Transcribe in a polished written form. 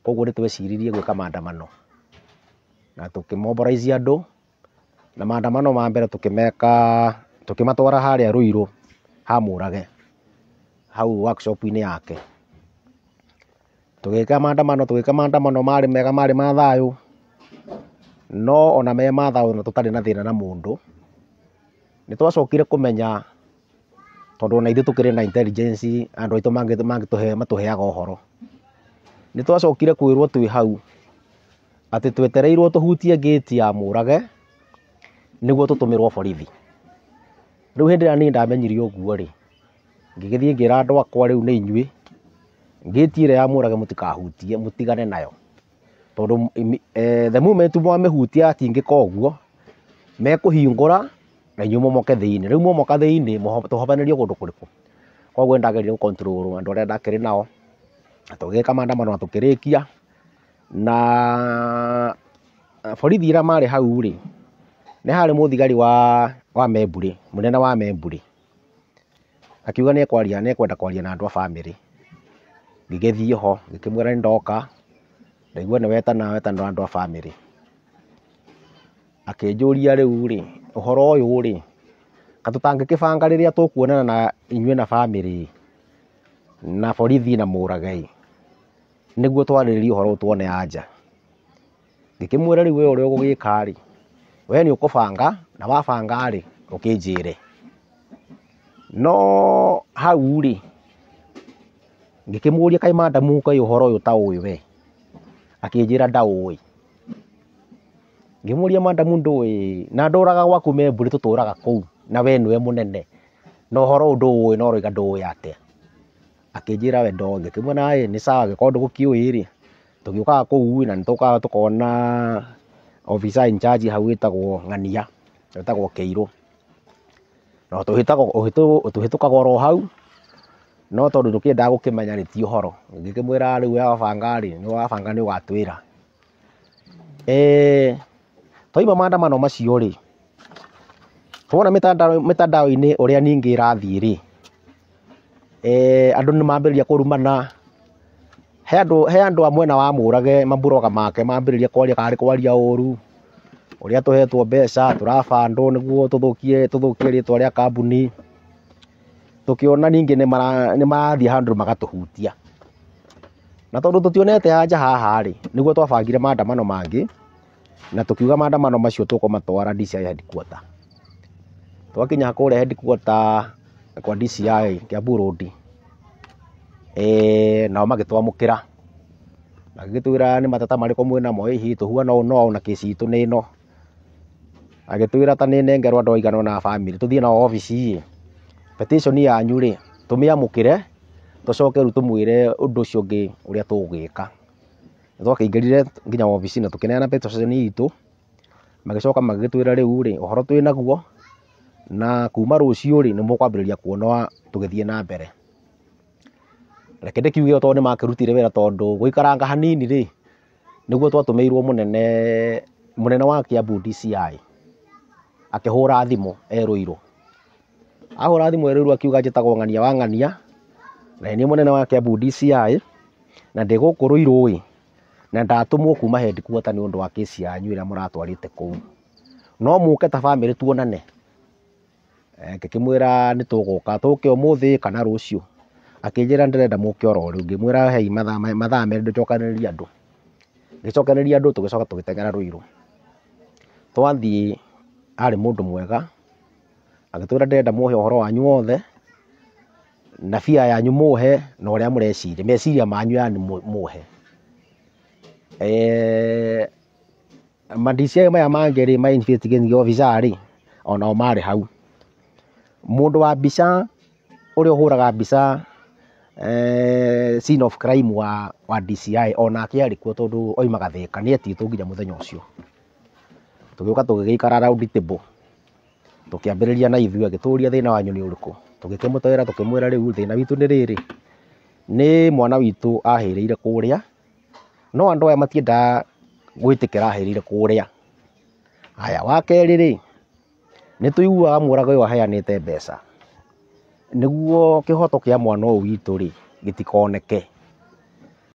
Koguo nĩ tweciririe gwĩka maandamano na tũkĩmobilize andũ, na maandamano ma mbere tũkĩmeka tũkĩmatwara harĩa Ruiru ha Mũrage hau workshop-inĩ yake. Tũgĩka maandamano, tũgĩka maandamano marĩ mega, marĩ ma thayũ, no ona me ma thayũ na tũtarĩ na thĩna na mũndũ, nĩ twacokire kũmenya tondũ ona ithuĩ tũkĩrĩ na intelligence andũ aitũ mangĩtũhe matũheaga ũhoro. Nĩ twacokire kwĩrwo twĩ hau atĩ twetereirwo tũhutie ngĩti ya Mũrage nĩguo tũtũmĩrwo borithi. Rĩu hĩndĩ ĩrĩa niĩ ndamenyire ũguo rĩ, ngĩgĩthiĩ ngĩra andũ akwa rĩu nĩ inyuĩ, ngĩti ĩrĩa ya Mũrage mũtikahutie, mũtigane nayo. Tondũ the moment mwamĩhutia yatingĩka ũguo, mekũhingũra na inyuĩ mũmoke thĩinĩ. Rĩu mwamoka thĩinĩ tũhobanĩrio kũndũ kũrĩkũ? Koguo nĩ ndageririe gũ control andũ arĩa ndakĩrĩ nao, na tũgĩka maandamano na tũkĩrĩkia. Na borithi arĩa marĩ hau rĩ, nĩ harĩ mũthigari wa Memburĩ, mũnene wa Memburĩ, akiuga nĩ ekwaria, nĩ ekwenda kwaria na andũ a bamĩrĩ. Ngĩgĩthiĩ ho ngĩkĩmwĩra nĩ ndoka, ndaigua nĩ wetana wetana andũ a bamĩrĩ. Akĩnjũria rĩu rĩ, ũhoro ũyũ rĩ, ka tũtangĩkĩbanga rĩrĩa tũkuonana na inyuĩ na bamĩrĩ na borithi na Mũrage nĩguo twarĩrĩrie ũhoro ũyũ tuone anja. Ngĩkĩmwĩra rĩu we ũrĩa ũgũgĩka rĩ, we nĩ ũkũbanga na wabanga rĩ ũkĩnjĩre. No hau rĩ, ngĩkĩmũria kaĩ madamu kaĩ ũhoro ũyũ ta ũĩ we? Akĩnjĩra ndaũĩ. Ngĩmũria madamu ndũĩ na ndũraga gwaku Membũrĩ tũtũraga kũu na we nĩwe mũnene na ũhoro ũyũ ndũũĩ na ũroiga ndũĩ atĩa? Akĩnjĩra we ndoĩ. Ngĩkĩmwĩra ĩ nĩ sawa angĩkorwo ndũgũkĩũĩ rĩ, tũgĩũkaga kũu na nĩtũkaga tũkona officer in charge hau wĩtagwo Ng'ania, wĩtagwo Kĩirũ. Na tũhĩtũkaga oro hau, no tondũ ndũkĩendaga gũkĩmenya rĩ ti ũhoro. Ngĩkĩmwĩra rĩu we wabanga rĩ, nĩ wabanga nĩ ũgatwĩra. Twauma maandamano macio rĩ, tuona mitandao-inĩ ũrĩa ningĩ ĩrathiĩ rĩ, andũ nĩ mambĩrĩria kũrumana. He andũ a mwena wa Mũrage mamburoga make mambĩrĩria kwaria karĩ kwaria ũru, ũrĩa tũhetwo mbeca tũrabandwo nĩguo tũthũkie rĩtwa rĩa kambuni. Tũkĩona ningĩ nĩ marathiĩ handũ magatũhutia. Na tondũ tũtionete anja haha rĩ, nĩguo twabangire maandamano mangĩ na tũkiuga maandamano macio tũkũmatwara DCI headquarter. Twakinya kũrĩa headquarter kwa DCI Kiambu Road, nao magĩtwamũkĩra magĩgĩtwĩra nĩ mateta marĩkũ mwĩnamo, ĩhi tũhuana ũũ na ũũ na kĩci itũ nĩ ĩno. Agĩtwĩra ta nĩ nengerwo andũ aigana ũna a bamĩrĩ tũthiĩ nao obici ĩ, petition yanyu rĩ tũmĩamũkĩre tũcoke rĩu tũmwĩre ũndũ ũcio ũngĩ ũrĩa tũgwĩka. Nĩ twakĩingĩrire nginya obici na tũkĩneana petition itũ, magĩcoka magĩgĩtwĩra rĩu rĩ ũhoro twĩnaguo na kuma rũciũ rĩ nĩ mũkwambĩrĩria kuona tũgĩthiĩ na mbere. Reke ndĩkiuge tondũ nĩ makĩrutire wĩra tondũ gũikaranga hanini rĩ, nĩguo twatũmĩirwo mũnene wa Kiambu DCI akĩhũra thimũ e Ruiru. Ahũra thimũ e Ruiru akiuga njĩtagwo Ng'ania wa Ng'ania na nĩ niĩ mũnene wa Kiambu DCI na ndĩ gũkũ Ruiru ĩ, na ndatũmwo kuma headquarter nĩ ũndũ wa kesi yanyu ĩrĩa mũratwarĩte kũu. No mũke ta bamĩrĩ tuonane. Ngĩkĩmwĩra nĩ tũgũka, tũke ũmũthĩ kana rũciũ. Akĩnjĩra ndĩrenda mũke oro rĩu. Ngĩmwĩra hei mathaa merĩ ndĩcokanĩrĩrie andũ. Ngĩcokanĩrĩria andũ tũgĩcoka tũgĩteng'era Ruiru. Twathiĩ arĩ mũndũ mwega, agĩtwĩra ndĩrenda mũhe ũhoro wanyu wothe na bia yanyu mũhe na ũrĩa mũreciria, meciria manyu yani mũhe. Ma DCI maya mangĩ rĩ ma investigating officer rĩ onao marĩ hau. Mũndũ wa mbica ũrĩa ũhũraga mbica scene of crime wa DCI onake arĩ kuo tondũ oimaga Thĩka, nĩ etĩtwo nginya mũthenya ũcio. Tũgĩũka tũgĩgĩikara round table tũkĩambĩrĩria na ithuĩ agĩtũria thĩna wanyu nĩ ũrĩkũ. Tũgĩkĩmũtwĩra tũkĩmwĩra rĩu thĩna witũ nĩ rĩrĩ, nĩ mwana witũ ahĩrĩire kũrĩa, no andũ aya matiendaga gwĩtĩkĩra ahĩrĩire kũrĩa. Haya, wa kerĩ rĩ, nĩ tũiguaga Mũrage ũyũ aheanĩte mbeca nĩguo kĩhoto kĩa mwana ũyũ witũ rĩ gĩtikoneke.